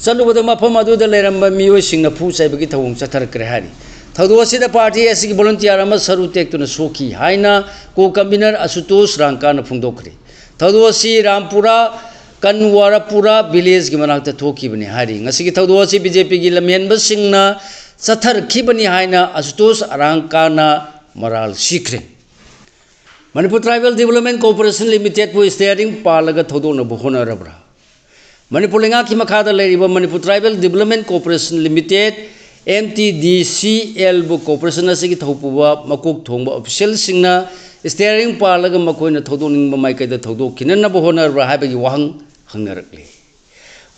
ꯆꯠꯂꯨꯕꯗ ꯃꯐꯝ ꯑꯗꯨꯗ ꯂꯩꯔꯝꯕ ꯃꯤꯑꯣꯏꯁꯤꯡꯅ ꯐꯨ ꯆꯩꯕꯒꯤ ꯊꯧꯑꯣꯡ ꯆꯠꯊꯔꯛꯈ꯭ꯔꯦ ꯍꯥꯏꯔꯤ꯫ ꯊꯧꯗꯣꯛ ꯑꯁꯤꯗ ꯄꯥꯔꯇꯤ ꯑꯁꯤꯒꯤ volunteer ꯑꯃ ꯁꯔꯨ ꯇꯦꯛꯇꯨꯅ ꯁꯣꯛꯈꯤ ꯍꯥꯏꯅ co-convener ꯑꯁꯨꯇꯣꯁ ꯔꯥꯡꯀꯥꯅ ꯐꯣꯡꯗꯣꯛꯈ꯭ꯔꯦ꯫ ꯊꯧꯗꯣꯛ ꯑꯁꯤ ꯔꯥꯝꯄꯨꯔꯥ ꯀꯟꯋꯥꯔꯄꯨꯔꯥ villageꯒꯤ ꯃꯅꯥꯛꯇ ꯊꯣꯛꯈꯤꯕꯅꯤ ꯍꯥꯏꯔꯤ꯫ ꯉꯁꯤꯒꯤ ꯊꯧꯗꯣꯛ ꯑꯁꯤ B J Pꯒꯤ ꯂꯝꯍꯦꯟꯕꯁꯤꯡꯅ ꯆꯠꯊꯔꯛꯈꯤꯕꯅꯤ ꯍꯥꯏꯅ ꯑꯁꯨꯇꯣꯁ ꯔꯥꯡꯀꯥꯅ ꯃꯔꯥꯜ ꯁꯤꯈ꯭ꯔꯦ꯫ Manipur Tribal Development Corporation Limitedꯄꯨ steering ꯄꯥꯜꯂꯒ ꯊꯧꯗꯣꯛꯅꯕ ꯍꯣꯠꯅꯔꯕ꯭ꯔꯥ? ꯃꯅꯤꯄꯨꯔ ꯂꯩꯉꯥꯛꯀꯤ ꯃꯈꯥꯗ ꯂꯩꯔꯤꯕ Manipur Tribal Development Corporation Limited, M T D C Lꯕꯨ corporation ꯑꯁꯤꯒꯤ ꯊꯧꯄꯨꯕ ꯃꯀꯣꯛ ꯊꯣꯡꯕ officialꯁꯤꯡꯅ steering ꯄꯥꯜꯂꯒ ꯃꯈꯣꯏꯅ ꯊꯧꯗꯣꯛꯅꯤꯡꯕ ꯃꯥꯏꯀꯩꯗ ꯊꯧꯗꯣꯛꯈꯤꯅꯅꯕ ꯍꯣꯠꯅꯔꯕ꯭ꯔꯥ ꯍꯥꯏꯕꯒꯤ ꯋꯥꯍꯪ ꯍꯪꯅꯔꯛꯂꯤ꯫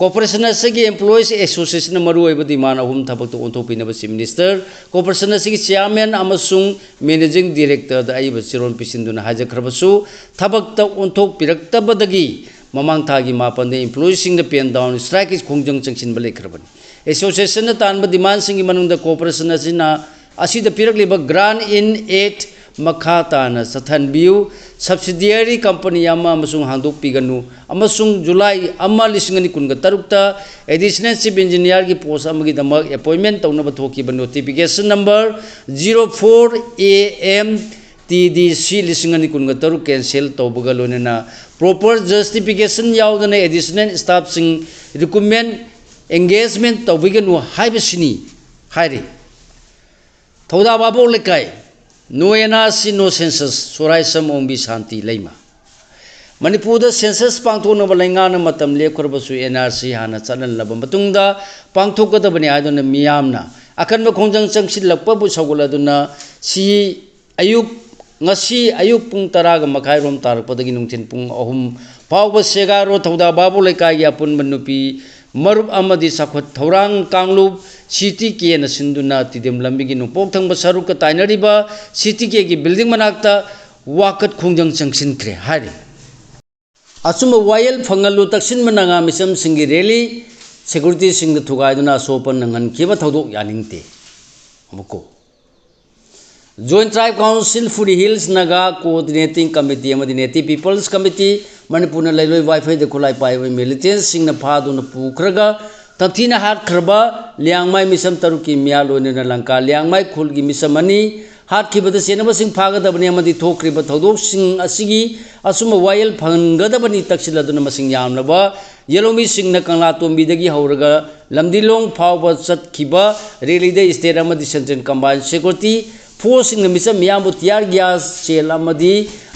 Corporation ꯑꯁꯤꯒꯤ Employees Associationꯅ ꯃꯔꯨꯑꯣꯏꯕ demand ꯑꯍꯨꯝ ꯊꯕꯛꯇ ꯑꯣꯟꯊꯣꯛꯄꯤꯅꯕ Chief Minister, corporation ꯑꯁꯤꯒꯤ chairman ꯑꯃꯁꯨꯡ managing directorꯗ ꯑꯏꯕ ꯆꯦꯔꯣꯜ ꯄꯤꯁꯤꯟꯗꯨꯅ ꯍꯥꯏꯖꯈ꯭ꯔꯕꯁꯨ, ꯊꯕꯛꯇ ꯑꯣꯟꯊꯣꯛꯄꯤꯔꯛꯇꯕꯗꯒꯤ ꯃꯃꯥꯡ ꯊꯥꯒꯤ ꯃꯥꯄꯟꯗ employeeꯁꯤꯡꯅ pen down strikeꯀꯤ ꯈꯣꯡꯖꯪ ꯆꯪꯁꯤꯟꯕ ꯂꯩꯈ꯭ꯔꯕꯅꯤ꯫ Associationꯅ ꯇꯥꯟꯕ demandꯁꯤꯡꯒꯤ ꯃꯅꯨꯡꯗ corporation ꯑꯁꯤꯅ ꯑꯁꯤꯗ ꯄꯤꯔꯛꯂꯤꯕ Grant in Act ꯃꯈꯥ ꯇꯥꯅ ꯆꯠꯊꯍꯟꯕꯤꯌꯨ, subsidiary company ꯑꯃ ꯑꯃꯁꯨꯡ ꯍꯥꯡꯗꯣꯛꯄꯤꯒꯅꯨ, ꯑꯃꯁꯨꯡ July ꯑꯃ, ꯂꯤꯁꯤꯡ ꯑꯅꯤ ꯀꯨꯟꯒ ꯇꯔꯨꯛꯇ Additional Chief Engineerꯒꯤ post ꯑꯃꯒꯤꯗꯃꯛ appointment ꯇꯧꯅꯕ ꯊꯣꯛꯈꯤꯕ notification number zero four A M T D C ꯂꯤꯁꯤꯡ ꯑꯅꯤ ꯀꯨꯟꯒ ꯇꯔꯨꯛ cancel ꯇꯧꯕꯒ ꯂꯣꯏꯅꯅ proper justification ꯌꯥꯎꯗꯅ additional staffꯁꯤꯡ recruitment engagement ꯇꯧꯕꯤꯒꯅꯨ ꯍꯥꯏꯕꯁꯤꯅꯤ ꯍꯥꯏꯔꯤ꯫ ꯊꯧꯗꯥ ꯚꯥꯕꯣꯛ ꯂꯩꯀꯥꯏ, no N R C, no census, ꯁꯣꯔꯥꯏꯁꯝ Ongbi Santi ꯂꯩꯃ꯫ ꯃꯅꯤꯄꯨꯔꯗ census ꯄꯥꯡꯊꯣꯛꯅꯕ ꯂꯩꯉꯥꯛꯅ ꯃꯇꯝ ꯂꯦꯞꯈ꯭ꯔꯕꯁꯨ N R C ꯍꯥꯟꯅ ꯆꯠꯍꯜꯂꯕ ꯃꯇꯨꯡꯗ ꯄꯥꯡꯊꯣꯛꯀꯗꯕꯅꯤ ꯍꯥꯏꯗꯨꯅ ꯃꯤꯌꯥꯝꯅ ꯑꯀꯟꯕ ꯈꯣꯡꯖꯪ ꯆꯪꯁꯤꯜꯂꯛꯄꯕꯨ ꯁꯧꯒꯠꯂꯗꯨꯅ ꯁꯤ ꯑꯌꯨꯛ ꯉꯁꯤ ꯑꯌꯨꯛ ꯄꯨꯡ ꯇꯔꯥꯒ ꯃꯈꯥꯏꯔꯣꯝ ꯇꯥꯔꯛꯄꯗꯒꯤ ꯅꯨꯡꯊꯤꯜ ꯄꯨꯡ ꯑꯍꯨꯝ ꯐꯥꯎꯕ ꯁꯦꯒꯥꯔꯣ ꯊꯧꯗꯥ ꯕꯥꯕꯨ ꯂꯩꯀꯥꯏꯒꯤ ꯑꯄꯨꯟꯕ ꯅꯨꯄꯤ ꯃꯔꯨꯞ ꯑꯃꯗꯤ ꯆꯥꯎꯈꯠ ꯊꯧꯔꯥꯡ ꯀꯥꯡꯂꯨꯞ ꯁꯤ ꯇꯤ ꯀꯦꯅ ꯁꯤꯟꯗꯨꯅ ꯇꯤꯗꯤꯝ ꯂꯝꯕꯤꯒꯤ ꯅꯣꯡꯄꯣꯛ ꯊꯪꯕ ꯁꯔꯨꯛꯀ ꯇꯥꯏꯅꯔꯤꯕ ꯁꯤ ꯇꯤ ꯀꯦꯒꯤ ꯕꯤꯜꯗꯤꯡ ꯃꯅꯥꯛꯇ ꯋꯥꯀꯠ ꯈꯣꯡꯖꯪ ꯆꯪꯁꯤꯟꯈ꯭ꯔꯦ ꯍꯥꯏꯔꯤ꯫ ꯑꯆꯨꯝꯕ ꯋꯥꯌꯦꯜ ꯐꯪꯍꯜꯂꯨ, ꯇꯛꯁꯤꯟꯕ ꯅꯥꯒꯥ ꯃꯤꯆꯝꯁꯤꯡꯒꯤ ꯔꯦꯂꯤ ꯁꯦꯀ꯭ꯌꯨꯔꯤꯇꯤꯁꯤꯡꯅ ꯊꯨꯒꯥꯏꯗꯨꯅ ꯑꯁꯣꯛ ꯑꯄꯟ ꯅꯪꯍꯟꯈꯤꯕ ꯊꯧꯗꯣꯛ ꯌꯥꯅꯤꯡꯗꯦ꯫ ꯑꯃꯨꯛꯀꯣ, Joint Tribe Council for the Hills Naga Coordinating Committee ꯑꯃꯗꯤ Native People's Committee ꯃꯅꯤꯄꯨꯔꯅ ꯂꯩꯔꯣꯏ ꯋꯥꯏꯐꯩꯗ ꯈꯨꯠꯂꯥꯏ ꯄꯥꯏꯕ ꯃꯤꯂꯤꯇꯦꯟꯁꯤꯡꯅ ꯐꯥꯗꯨꯅ ꯄꯨꯈ꯭ꯔꯒ ꯇꯝꯊꯤꯅ ꯍꯥꯠꯈ꯭ꯔꯕ ꯂꯤꯌꯥꯡꯃꯥꯏ ꯃꯤꯆꯝ ꯇꯔꯨꯛꯀꯤ ꯃꯤꯌꯥ ꯂꯣꯏꯅꯅ ꯂꯪꯀꯥ ꯂꯤꯌꯥꯡꯃꯥꯏ ꯈꯨꯜꯒꯤ ꯃꯤꯆꯝ ꯑꯅꯤ ꯍꯥꯠꯈꯤꯕꯗ ꯆꯦꯟꯅꯕꯁꯤꯡ ꯐꯥꯒꯗꯕꯅꯤ ꯑꯃꯗꯤ ꯊꯣꯛꯈ꯭ꯔꯤꯕ ꯊꯧꯗꯣꯛꯁꯤꯡ ꯑꯁꯤꯒꯤ ꯑꯆꯨꯝꯕ ꯋꯥꯌꯦꯜ ꯐꯪꯒꯗꯕꯅꯤ ꯇꯛꯁꯤꯜꯂꯗꯨꯅ ꯃꯁꯤꯡ ꯌꯥꯝꯂꯕ ꯌꯦꯂꯧꯃꯤꯁꯤꯡꯅ ꯀꯪꯂꯥꯇꯣꯝꯕꯤꯗꯒꯤ ꯍꯧꯔꯒ ꯂꯝꯗꯤꯂꯣꯡ ꯐꯥꯎꯕ ꯆꯠꯈꯤꯕ ꯔꯦꯂꯤꯗ state ꯑꯃꯗꯤ central combined security forceꯁꯤꯡꯅ ꯃꯤꯆꯝ ꯃꯤꯌꯥꯝꯕꯨ tear gas shell ꯑꯃꯗꯤ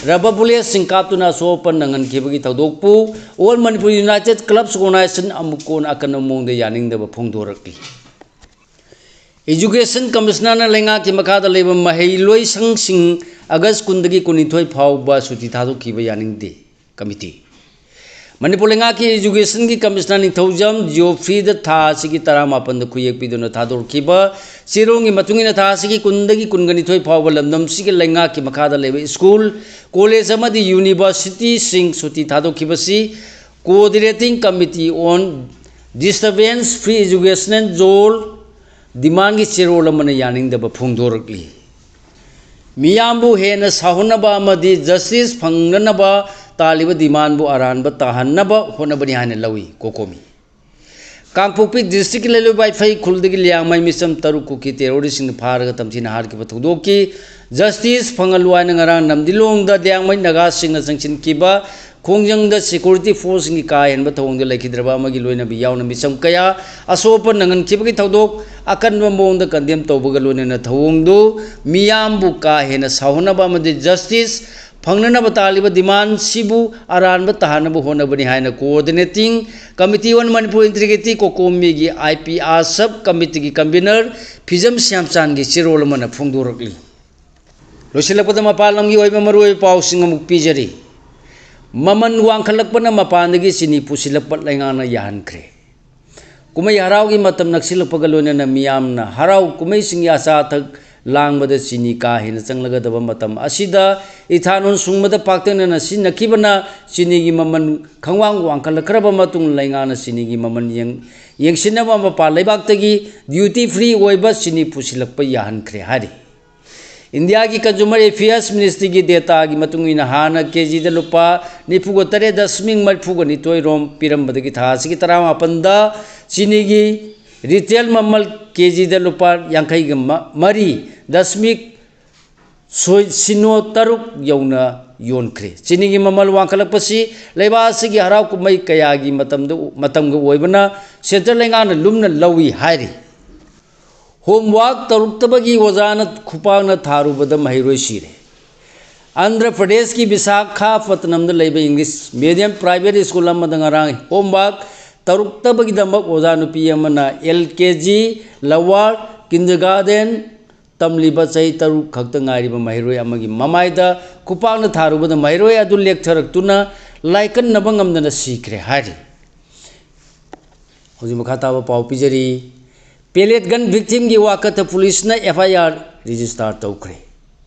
rubber bulletꯁꯤꯡ ꯀꯥꯞꯇꯨꯅ ꯑꯁꯣꯛ ꯑꯄꯟ ꯅꯪꯍꯟꯈꯤꯕꯒꯤ ꯊꯧꯗꯣꯛꯄꯨ All Manipur United Clubs Organisation ꯑꯃꯨꯛ ꯀꯣꯟꯅ ꯑꯀꯟꯕ ꯃꯑꯣꯡꯗ ꯌꯥꯅꯤꯡꯗꯕ ꯐꯣꯡꯗꯣꯔꯛꯂꯤ꯫ Education Commissionerꯅ ꯂꯩꯉꯥꯛꯀꯤ ꯃꯈꯥꯗ ꯂꯩꯕ ꯃꯍꯩꯂꯣꯏꯁꯪꯁꯤꯡ August ꯀꯨꯟꯗꯒꯤ ꯀꯨꯟꯅꯤꯊꯣꯏ ꯐꯥꯎꯕ ꯁꯨꯇꯤ ꯊꯥꯗꯣꯛꯈꯤꯕ ꯌꯥꯅꯤꯡꯗꯦ꯫ Committee꯫ ꯃꯅꯤꯄꯨꯔ ꯂꯩꯉꯥꯛꯀꯤ Educationꯒꯤ Commissioner ꯅꯤꯡꯊꯧꯖꯝ ꯖꯤꯑꯣꯐ꯭ꯔꯤꯗ ꯊꯥ ꯑꯁꯤꯒꯤ ꯇꯔꯥꯃꯥꯄꯟꯗ ꯈꯨꯌꯦꯛ ꯄꯤꯗꯨꯅ ꯊꯥꯗꯣꯔꯛꯈꯤꯕ ꯆꯦꯔꯣꯜꯒꯤ ꯃꯇꯨꯡ ꯏꯟꯅ ꯊꯥ ꯑꯁꯤꯒꯤ ꯀꯨꯟꯗꯒꯤ ꯀꯨꯟꯒ ꯅꯤꯊꯣꯏ ꯐꯥꯎꯕ ꯂꯝꯗꯝꯁꯤꯒꯤ ꯂꯩꯉꯥꯛꯀꯤ ꯃꯈꯥꯗ ꯂꯩꯕ school, college ꯑꯃꯗꯤ universityꯁꯤꯡ ꯁꯨꯇꯤ ꯊꯥꯗꯣꯛꯈꯤꯕꯁꯤ Coordinating Committee on Disturbance Free Educational Zone demandꯒꯤ ꯆꯦꯔꯣꯜ ꯑꯃꯅ ꯌꯥꯅꯤꯡꯗꯕ ꯐꯣꯡꯗꯣꯔꯛꯂꯤ꯫ ꯃꯤꯌꯥꯝꯕꯨ ꯍꯦꯟꯅ ꯁꯥꯎꯍꯟꯅꯕ ꯑꯃꯗꯤ justice ꯐꯪꯅꯅꯕ ꯇꯥꯜꯂꯤꯕ demandꯕꯨ ꯑꯔꯥꯟꯕ ꯇꯥꯍꯟꯅꯕ ꯍꯣꯠꯅꯕꯅꯤ ꯍꯥꯏꯅ ꯂꯧꯏ꯫ ꯀꯣꯀꯣꯃꯤ꯫ ꯀꯥꯡꯄꯣꯛꯄꯤ districtꯀꯤ ꯂꯩꯂꯣꯏ ꯋꯥꯏꯐꯩ ꯈꯨꯜꯗꯒꯤ ꯂꯤꯌꯥꯡꯃꯩ ꯃꯤꯆꯝ ꯇꯔꯨꯛ ꯀꯨꯀꯤ terroristꯁꯤꯡꯅ ꯐꯥꯔꯒ ꯇꯝꯊꯤꯅ ꯍꯥꯠꯈꯤꯕ ꯊꯧꯗꯣꯛꯀꯤ justice ꯐꯪꯍꯜꯂꯨ ꯍꯥꯏꯅ ꯉꯔꯥꯡ ꯅꯝꯗꯤꯂꯣꯡꯗ ꯂꯤꯌꯥꯡꯃꯩ ꯅꯥꯒꯥꯁꯤꯡꯅ ꯆꯪꯁꯤꯟꯈꯤꯕ ꯈꯣꯡꯖꯪꯗ security forceꯁꯤꯡꯒꯤ ꯀꯥ ꯍꯦꯟꯕ ꯊꯧꯑꯣꯡꯗ ꯂꯩꯈꯤꯗ꯭ꯔꯕ ꯑꯃꯒꯤ ꯂꯣꯏꯅꯕꯤ ꯌꯥꯎꯅ ꯃꯤꯆꯝ ꯀꯌꯥ ꯑꯁꯣꯛ ꯑꯄꯟ ꯅꯪꯍꯟꯈꯤꯕꯒꯤ ꯊꯧꯗꯣꯛ ꯑꯀꯟꯕ ꯃꯑꯣꯡꯗ condemn ꯇꯧꯕꯒ ꯂꯣꯏꯅꯅ ꯊꯧꯑꯣꯡꯗꯨ ꯃꯤꯌꯥꯝꯕꯨ ꯀꯥ ꯍꯦꯟꯅ ꯁꯥꯎꯍꯟꯅꯕ ꯑꯃꯗꯤ justice ꯐꯪꯅꯅꯕ ꯇꯥꯜꯂꯤꯕ demandꯁꯤꯕꯨ ꯑꯔꯥꯟꯕ ꯇꯥꯍꯟꯅꯕ ꯍꯣꯠꯅꯕꯅꯤ ꯍꯥꯏꯅ Coordinating Committee on Manipur Integrity ꯀꯣꯀꯣꯃꯤꯒꯤ IPR sub committeeꯒꯤ convener ꯐꯤꯖꯝ ꯁ꯭ꯌꯥꯝꯆꯥꯟꯒꯤ ꯆꯦꯔꯣꯜ ꯑꯃꯅ ꯐꯣꯡꯗꯣꯔꯛꯂꯤ꯫ ꯂꯣꯏꯁꯤꯜꯂꯛꯄꯗ ꯃꯄꯥꯟ ꯂꯝꯒꯤ ꯑꯣꯏꯕ ꯃꯔꯨꯑꯣꯏꯕ ꯄꯥꯎꯁꯤꯡ ꯑꯃꯨꯛ ꯄꯤꯖꯔꯤ꯫ ꯃꯃꯜ ꯋꯥꯡꯈꯠꯂꯛꯄꯅ ꯃꯄꯥꯟꯗꯒꯤ ꯆꯤꯅꯤ ꯄꯨꯁꯤꯜꯂꯛꯄ ꯂꯩꯉꯥꯛꯅ ꯌꯥꯍꯟꯈ꯭ꯔꯦ꯫ ꯀꯨꯝꯍꯩ ꯍꯔꯥꯎꯒꯤ ꯃꯇꯝ ꯅꯛꯁꯤꯜꯂꯛꯄꯒ ꯂꯣꯏꯅꯅ ꯃꯤꯌꯥꯝꯅ ꯍꯔꯥꯎ ꯀꯨꯝꯍꯩꯁꯤꯡꯒꯤ ꯑꯆꯥ ꯑꯊꯛ ꯂꯥꯡꯕꯗ ꯆꯤꯅꯤ ꯀꯥ ꯍꯦꯟꯅ ꯆꯪꯂꯒꯗꯕ ꯃꯇꯝ ꯑꯁꯤꯗ ethanol ꯁꯨꯡꯕꯗ ꯄꯥꯛꯇꯛꯅꯅ ꯁꯤꯖꯤꯟꯅꯈꯤꯕꯅ ꯆꯤꯅꯤꯒꯤ ꯃꯃꯜ ꯈꯪꯋꯥꯡ ꯋꯥꯡꯈꯠꯂꯛꯈ꯭ꯔꯕ ꯃꯇꯨꯡ ꯂꯩꯉꯥꯛꯅ ꯆꯤꯅꯤꯒꯤ ꯃꯃꯜ ꯌꯦꯡ-, ꯌꯦꯡꯁꯤꯟꯅꯕ ꯃꯄꯥꯟ ꯂꯩꯕꯥꯛꯇꯒꯤ duty free ꯑꯣꯏꯕ ꯆꯤꯅꯤ ꯄꯨꯁꯤꯜꯂꯛꯄ ꯌꯥꯍꯟꯈ꯭ꯔꯦ ꯍꯥꯏꯔꯤ꯫ ꯏꯟꯗꯤꯌꯥꯒꯤ Consumer Affairs Ministryꯒꯤ dataꯒꯤ ꯃꯇꯨꯡ ꯏꯟꯅ ꯍꯥꯟꯅ ꯀꯦꯖꯤꯗ ꯂꯨꯄꯥ ꯅꯤꯐꯨꯒ ꯇꯔꯦꯠ ꯗꯁꯃꯤꯛ ꯃꯔꯤꯐꯨꯒ ꯅꯤꯊꯣꯏ ꯔꯣꯝ ꯄꯤꯔꯝꯕꯗꯒꯤ ꯊꯥ ꯑꯁꯤꯒꯤ ꯇꯔꯥꯃꯥꯄꯟꯗ ꯆꯤꯅꯤꯒꯤ retail ꯃꯃꯜ ꯀꯦꯖꯤꯗ ꯂꯨꯄꯥ ꯌꯥꯡꯈꯩꯒ ꯃꯔꯤ ꯗꯁꯃꯤꯛ ꯁꯣꯏ-, ꯁꯤꯅꯣ ꯇꯔꯨꯛ ꯌꯧꯅ ꯌꯣꯟꯈ꯭ꯔꯦ꯫ ꯆꯤꯅꯤꯒꯤ ꯃꯃꯜ ꯋꯥꯡꯈꯠꯂꯛꯄꯁꯤ ꯂꯩꯕꯥꯛ ꯑꯁꯤꯒꯤ ꯍꯔꯥꯎ ꯀꯨꯝꯍꯩ ꯀꯌꯥꯒꯤ ꯃꯇꯝꯗ, ꯃꯇꯝꯒ ꯑꯣꯏꯕꯅ central ꯂꯩꯉꯥꯛꯅ ꯂꯨꯝꯅ ꯂꯧꯏ ꯍꯥꯏꯔꯤ꯫ Homework ꯇꯧꯔꯛꯇꯕꯒꯤ ꯑꯣꯖꯥꯅ ꯈꯨꯄꯥꯛꯅ ꯊꯥꯔꯨꯕꯗ ꯃꯍꯩꯔꯣꯏ ꯁꯤꯔꯦ꯫ ꯑꯟꯙ꯭ꯔ ꯄ꯭ꯔꯗꯦꯁꯀꯤ ꯕꯤꯁꯥꯈꯥꯄꯠꯅꯝꯗ ꯂꯩꯕ English medium private school ꯑꯃꯗ ꯉꯔꯥꯡ homework ꯇꯧꯔꯛꯇꯕꯒꯤꯗꯃꯛ ꯑꯣꯖꯥ ꯅꯨꯄꯤ ꯑꯃꯅ LKG, lower, kindergarten ꯇꯝꯂꯤꯕ ꯆꯍꯤ ꯇꯔꯨꯛ ꯈꯛꯇ ꯉꯥꯏꯔꯤꯕ ꯃꯍꯩꯔꯣꯏ ꯑꯃꯒꯤ ꯃꯃꯥꯏꯗ ꯈꯨꯄꯥꯛꯅ ꯊꯥꯔꯨꯕꯗ ꯃꯍꯩꯔꯣꯏ ꯑꯗꯨ ꯂꯦꯛꯊꯔꯛꯇꯨꯅ ꯂꯥꯏꯀꯠꯅꯕ ꯉꯝꯗꯅ ꯁꯤꯈ꯭ꯔꯦ ꯍꯥꯏꯔꯤ꯫ ꯍꯧꯖꯤꯛ ꯃꯈꯥ ꯇꯥꯕ ꯄꯥꯎ ꯄꯤꯖꯔꯤ꯫ Pellet gun victimꯒꯤ ꯋꯥꯀꯠꯇ ꯄꯨꯂꯤꯁꯅ FIR register ꯇꯧꯈ꯭ꯔꯦ꯫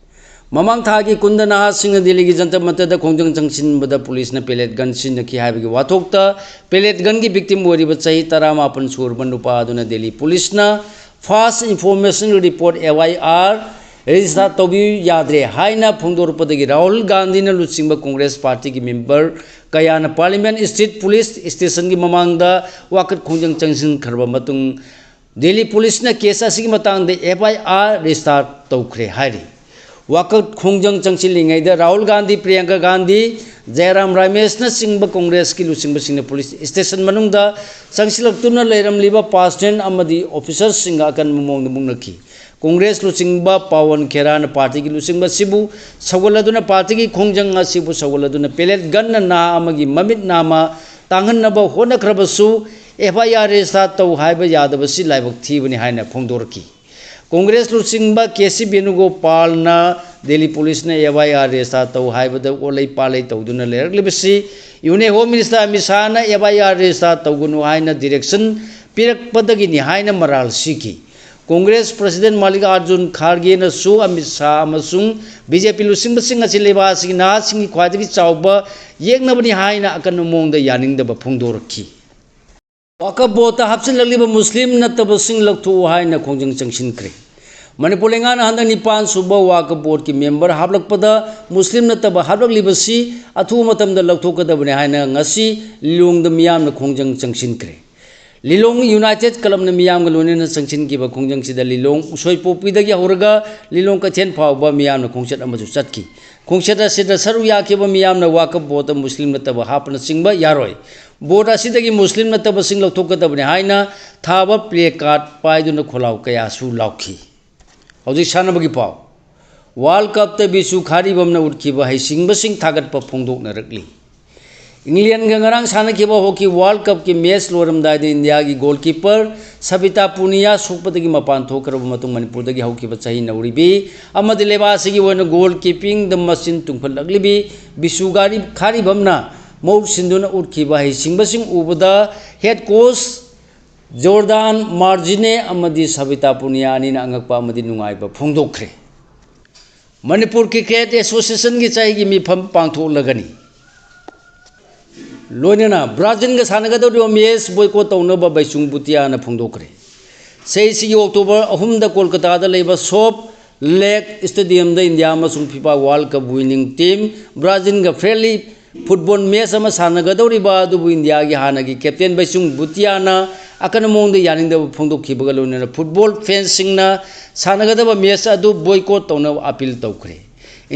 ꯃꯃꯥꯡ ꯊꯥꯒꯤ ꯀꯨꯟꯗ ꯅꯍꯥꯁꯤꯡꯅ ꯗꯦꯜꯂꯤꯒꯤ ꯖꯟꯇꯔ ꯃꯟꯇꯔꯗ ꯈꯣꯡꯖꯪ ꯆꯪꯁꯤꯟꯕꯗ ꯄꯨꯂꯤꯁꯅ pellet gun ꯁꯤꯖꯤꯟꯅꯈꯤ ꯍꯥꯏꯕꯒꯤ ꯋꯥꯊꯣꯛꯇ pellet gunꯒꯤ victim ꯑꯣꯏꯔꯤꯕ ꯆꯍꯤ ꯇꯔꯥꯃꯥꯄꯟ ꯁꯨꯔꯕ ꯅꯨꯄꯥ ꯑꯗꯨꯅ ꯗꯦꯜꯂꯤ ꯄꯨꯂꯤꯁꯅ first information report, FIR, register ꯇꯧꯕꯤꯌꯨ ꯌꯥꯗ꯭ꯔꯦ ꯍꯥꯏꯅ ꯐꯣꯡꯗꯣꯔꯛꯄꯗꯒꯤ ꯔꯥꯍꯨꯜ ꯒꯥꯟꯙꯤꯅ ꯂꯨꯆꯤꯡꯕ ꯀꯣꯡꯒ꯭ꯔꯦꯁ ꯄꯥꯔꯇꯤꯒꯤ member ꯀꯌꯥꯅ Parliament Street Police Stationꯒꯤ ꯃꯃꯥꯡꯗ ꯋꯥꯀꯠ ꯈꯣꯡꯖꯪ ꯆꯪꯁꯤꯟꯈ꯭ꯔꯕ ꯃꯇꯨꯡ ꯗꯦꯜꯂꯤ ꯄꯨꯂꯤꯁꯅ case ꯑꯁꯤꯒꯤ ꯃꯇꯥꯡꯗ FIR register ꯇꯧꯈ꯭ꯔꯦ ꯍꯥꯏꯔꯤ꯫ ꯋꯥꯀꯠ ꯈꯣꯡꯖꯪ ꯆꯪꯁꯤꯜꯂꯤꯉꯩꯗ ꯔꯥꯍꯨꯜ ꯒꯥꯟꯙꯤ, ꯄ꯭ꯔꯤꯌꯥꯡꯀꯥ ꯒꯥꯟꯙꯤ, ꯖꯌꯔꯥꯝ ꯔꯥꯃꯦꯁꯅꯆꯤꯡꯕ ꯀꯣꯡꯒ꯭ꯔꯦꯁꯀꯤ ꯂꯨꯆꯤꯡꯕꯁꯤꯡꯅ ꯄꯨꯂꯤꯁ ꯁ꯭ꯇꯦꯁꯟ ꯃꯅꯨꯡꯗ ꯆꯪꯁꯤꯜꯂꯛꯇꯨꯅ ꯂꯩꯔꯝꯂꯤꯕ ꯄꯥꯁꯇꯦꯟ ꯑꯃꯗꯤ ꯑꯣꯐꯤꯁꯔꯁꯤꯡꯒ ꯑꯀꯟꯕ ꯃꯑꯣꯡꯗ ꯃꯨꯛꯅꯈꯤ꯫ ꯀꯣꯡꯒ꯭ꯔꯦꯁ ꯂꯨꯆꯤꯡꯕ ꯄꯋꯟ ꯈꯦꯔꯥꯅ ꯄꯥꯔꯇꯤꯒꯤ ꯂꯨꯆꯤꯡꯕꯁꯤꯕꯨ ꯁꯧꯒꯠꯂꯗꯨꯅ ꯄꯥꯔꯇꯤꯒꯤ ꯈꯣꯡꯖꯪ ꯑꯁꯤꯕꯨ ꯁꯧꯒꯠꯂꯗꯨꯅ pellet gunꯅ ꯅꯍꯥ ꯑꯃꯒꯤ ꯃꯃꯤꯠ ꯅꯥꯝꯃ ꯇꯥꯡꯍꯟꯅꯕ ꯍꯣꯠꯅꯈ꯭ꯔꯕꯁꯨ FIR register ꯇꯧ ꯍꯥꯏꯕ ꯌꯥꯗꯕꯁꯤ ꯂꯥꯏꯕꯛ ꯊꯤꯕꯅꯤ ꯍꯥꯏꯅ ꯐꯣꯡꯗꯣꯔꯛꯈꯤ꯫ ꯀꯣꯡꯒ꯭ꯔꯦꯁ ꯂꯨꯆꯤꯡꯕ ꯀꯦ ꯁꯤ ꯕꯦꯅꯨꯒꯣꯄꯥꯜꯅ ꯗꯦꯜꯂꯤ ꯄꯨꯂꯤꯁꯅ FIR register ꯇꯧ ꯍꯥꯏꯕꯗ ꯑꯣꯠꯂꯩ ꯄꯥꯜꯂꯩ ꯇꯧꯗꯨꯅ ꯂꯩꯔꯛꯂꯤꯕꯁꯤ Union Home Minister Amit ꯁꯥꯍꯅ FIR register ꯇꯧꯒꯅꯨ ꯍꯥꯏꯅ direction ꯄꯤꯔꯛꯄꯗꯒꯤꯅꯤ ꯍꯥꯏꯅ ꯃꯔꯥꯜ ꯁꯤꯈꯤ꯫ ꯀꯣꯡꯒ꯭ꯔꯦꯁ President ꯃꯥꯜꯂꯤꯀꯥꯔꯖꯨꯟ ꯈꯥꯔꯒꯦꯅꯁꯨ ꯑꯃꯤꯠ ꯁꯥꯍ ꯑꯃꯁꯨꯡ BJP ꯂꯨꯆꯤꯡꯕꯁꯤꯡ ꯑꯁꯤ ꯂꯩꯕꯥꯛ ꯑꯁꯤꯒꯤ ꯅꯍꯥꯁꯤꯡꯒꯤ ꯈ꯭ꯋꯥꯏꯗꯒꯤ ꯆꯥꯎꯕ ꯌꯦꯛꯅꯕꯅꯤ ꯍꯥꯏꯅ ꯑꯀꯟꯕ ꯃꯑꯣꯡꯗ ꯌꯥꯅꯤꯡꯗꯕ ꯐꯣꯡꯗꯣꯔꯛꯈꯤ꯫ ꯋꯥꯀꯐ ꯕꯣꯔꯗꯇ ꯍꯥꯞꯆꯤꯜꯂꯛꯂꯤꯕ ꯃꯨꯁꯂꯤꯝ ꯅꯠꯇꯕꯁꯤꯡ ꯂꯧꯊꯣꯛꯎ ꯍꯥꯏꯅ ꯈꯣꯡꯖꯪ ꯆꯪꯁꯤꯟꯈ꯭ꯔꯦ꯫ ꯃꯅꯤꯄꯨꯔ ꯂꯩꯉꯥꯛꯅ ꯍꯟꯗꯛ ꯅꯤꯄꯥꯟ ꯁꯨꯕ ꯋꯥꯀꯐ ꯕꯣꯔꯗꯀꯤ member ꯍꯥꯞꯂꯛꯄꯗ ꯃꯨꯁꯂꯤꯝ ꯅꯠꯇꯕ ꯍꯥꯞꯂꯛꯂꯤꯕꯁꯤ ꯑꯊꯨꯕ ꯃꯇꯝꯗ ꯂꯧꯊꯣꯛꯀꯗꯕꯅꯤ ꯍꯥꯏꯅ ꯉꯁꯤ ꯂꯤꯂꯣꯡꯗ ꯃꯤꯌꯥꯝꯅ ꯈꯣꯡꯖꯪ ꯆꯪꯁꯤꯟꯈ꯭ꯔꯦ꯫ ꯂꯤꯂꯣꯡ United Clubꯅ ꯃꯤꯌꯥꯝꯒ ꯂꯣꯏꯅꯅ ꯆꯪꯁꯤꯟꯈꯤꯕ ꯈꯣꯡꯖꯪꯁꯤꯗ ꯂꯤꯂꯣꯡ ꯎꯁꯣꯏꯄꯣꯛꯄꯤꯗꯒꯤ ꯍꯧꯔꯒ ꯂꯤꯂꯣꯡ ꯀꯩꯊꯦꯜ ꯐꯥꯎꯕ ꯃꯤꯌꯥꯝꯅ ꯈꯣꯡꯆꯠ ꯑꯃꯁꯨ ꯆꯠꯈꯤ꯫ ꯈꯣꯡꯆꯠ ꯑꯁꯤꯗ ꯁꯔꯨꯛ ꯌꯥꯈꯤꯕ ꯃꯤꯌꯥꯝꯅ ꯋꯥꯀꯐ ꯕꯣꯔꯗꯇ ꯃꯨꯁꯂꯤꯝ ꯅꯠꯇꯕ ꯍꯥꯞꯄꯅꯆꯤꯡꯕ ꯌꯥꯔꯣꯏ, ꯕꯣꯔꯗ ꯑꯁꯤꯗꯒꯤ ꯃꯨꯁꯂꯤꯝ ꯅꯠꯇꯕꯁꯤꯡ ꯂꯧꯊꯣꯛꯀꯗꯕꯅꯤ ꯍꯥꯏꯅ ꯊꯥꯕ placard ꯄꯥꯏꯗꯨꯅ ꯈꯣꯜꯂꯥꯎ ꯀꯌꯥꯁꯨ ꯂꯥꯎꯈꯤ꯫ ꯍꯧꯖꯤꯛ ꯁꯥꯟꯅꯕꯒꯤ ꯄꯥꯎ꯫ World Cupꯇ ꯕꯤꯁꯨ ꯈꯥꯔꯤꯕꯝꯅ ꯎꯠꯈꯤꯕ ꯍꯩꯁꯤꯡꯕꯁꯤꯡ ꯊꯥꯒꯠꯄ ꯐꯣꯡꯗꯣꯛꯅꯔꯛꯂꯤ꯫ Englandꯒ ꯉꯔꯥꯡ ꯁꯥꯟꯅꯈꯤꯕ hockey World Cupꯀꯤ match ꯂꯣꯏꯔꯝꯗꯥꯏꯗ ꯏꯟꯗꯤꯌꯥꯒꯤ goalkeeper ꯁꯕꯤꯇꯥ ꯄꯨꯅꯤꯌꯥ ꯁꯣꯛꯄꯗꯒꯤ ꯃꯄꯥꯟ ꯊꯣꯛꯈ꯭ꯔꯕ ꯃꯇꯨꯡ ꯃꯅꯤꯄꯨꯔꯗꯒꯤ ꯍꯧꯈꯤꯕ ꯆꯍꯤ ꯅꯧꯔꯤꯕꯤ ꯑꯃꯗꯤ ꯂꯩꯕꯥꯛ ꯑꯁꯤꯒꯤ ꯑꯣꯏꯅ goalkeepingꯗ ꯃꯆꯤꯟ ꯇꯨꯝꯈꯠꯂꯛꯂꯤꯕꯤ ꯕꯤꯁꯨ ꯒꯥꯔꯤ ꯈꯥꯔꯤꯕꯝꯅ ꯃꯍꯨꯠ ꯁꯤꯟꯗꯨꯅ ꯎꯠꯈꯤꯕ ꯍꯩꯁꯤꯡꯕꯁꯤꯡ ꯎꯕꯗ head coach ꯖꯣꯔꯗꯥꯟ ꯃꯥꯔꯖꯤꯅꯦ ꯑꯃꯗꯤ ꯁꯕꯤꯇꯥ ꯄꯨꯅꯤꯌꯥ ꯑꯅꯤꯅ ꯑꯉꯛꯄ ꯑꯃꯗꯤ ꯅꯨꯡꯉꯥꯏꯕ ꯐꯣꯡꯗꯣꯛꯈ꯭ꯔꯦ꯫ ꯃꯅꯤꯄꯨꯔ Cricket Associationꯒꯤ ꯆꯍꯤꯒꯤ ꯃꯤꯐꯝ ꯄꯥꯡꯊꯣꯛꯂꯒꯅꯤ꯫ ꯂꯣꯏꯅꯅ ꯕ꯭ꯔꯥꯖꯤꯜꯒ ꯁꯥꯟꯅꯒꯗꯧꯔꯤꯕ match boycott ꯇꯧꯅꯕ ꯕꯩꯆꯨꯡ ꯚꯨꯇꯤꯌꯥꯅ ꯐꯣꯡꯗꯣꯛꯈ꯭ꯔꯦ꯫ ꯆꯍꯤꯁꯤꯒꯤ October ꯑꯍꯨꯝꯗ ꯀꯣꯜꯀꯇꯥꯗ ꯂꯩꯕ Salt Lake Stadiumꯗ ꯏꯟꯗꯤꯌꯥ ꯑꯃꯁꯨꯡ FIFA World Cup winning team ꯕ꯭ꯔꯥꯖꯤꯜꯒ friendly football match ꯑꯃ ꯁꯥꯟꯅꯒꯗꯧꯔꯤꯕ ꯑꯗꯨꯕꯨ ꯏꯟꯗꯤꯌꯥꯒꯤ ꯍꯥꯟꯅꯒꯤ captain ꯕꯩꯆꯨꯡ ꯚꯨꯇꯤꯌꯥꯅ ꯑꯀꯟꯕ ꯃꯑꯣꯡꯗ ꯌꯥꯅꯤꯡꯗꯕ ꯐꯣꯡꯗꯣꯛꯈꯤꯕꯒ ꯂꯣꯏꯅꯅ football fanꯁꯤꯡꯅ ꯁꯥꯟꯅꯒꯗꯕ match ꯑꯗꯨ boycott ꯇꯧꯅꯕ appeal ꯇꯧꯈ꯭ꯔꯦ꯫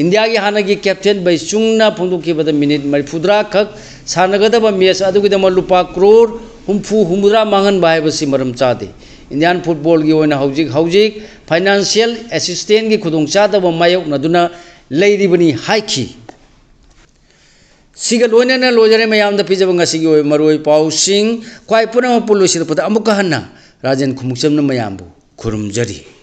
ꯏꯟꯗꯤꯌꯥꯒꯤ ꯍꯥꯟꯅꯒꯤ captain ꯕꯩꯆꯨꯡꯅ ꯐꯣꯡꯗꯣꯛꯈꯤꯕꯗ minute ꯃꯔꯤꯐꯨꯇꯔꯥ ꯈꯛ ꯁꯥꯟꯅꯒꯗꯕ match ꯑꯗꯨꯒꯤꯗꯃꯛ ꯂꯨꯄꯥ ꯀ꯭ꯔꯣꯔ ꯍꯨꯝꯐꯨ ꯍꯨꯝꯐꯨꯇꯔꯥ ꯃꯥꯡꯍꯟꯕ ꯍꯥꯏꯕꯁꯤ ꯃꯔꯝ ꯆꯥꯗꯦ꯫ Indian footballꯒꯤ ꯑꯣꯏꯅ ꯍꯧꯖꯤꯛ ꯍꯧꯖꯤꯛ financial assistantꯀꯤ ꯈꯨꯗꯣꯡꯆꯥꯗꯕ ꯃꯥꯌꯣꯛꯅꯗꯨꯅ ꯂꯩꯔꯤꯕꯅꯤ ꯍꯥꯏꯈꯤ꯫ ꯁꯤꯒ ꯂꯣꯏꯅꯅ ꯂꯣꯏꯖꯔꯦ ꯃꯌꯥꯝꯗ ꯄꯤꯖꯕ ꯉꯁꯤꯒꯤ ꯑꯣꯏꯕ ꯃꯔꯨꯑꯣꯏꯕ ꯄꯥꯎꯁꯤꯡ꯫ ꯈ꯭ꯋꯥꯏ ꯄꯨꯝꯅꯃꯛꯄꯨ ꯂꯣꯏꯁꯤꯜꯂꯛꯄꯗ ꯑꯃꯨꯛꯀ ꯍꯟꯅ ꯔꯥꯖꯦꯟ ꯈꯨꯃꯨꯛꯆꯝꯅ ꯃꯌꯥꯝꯕꯨ ꯈꯨꯔꯨꯝꯖꯔꯤ꯫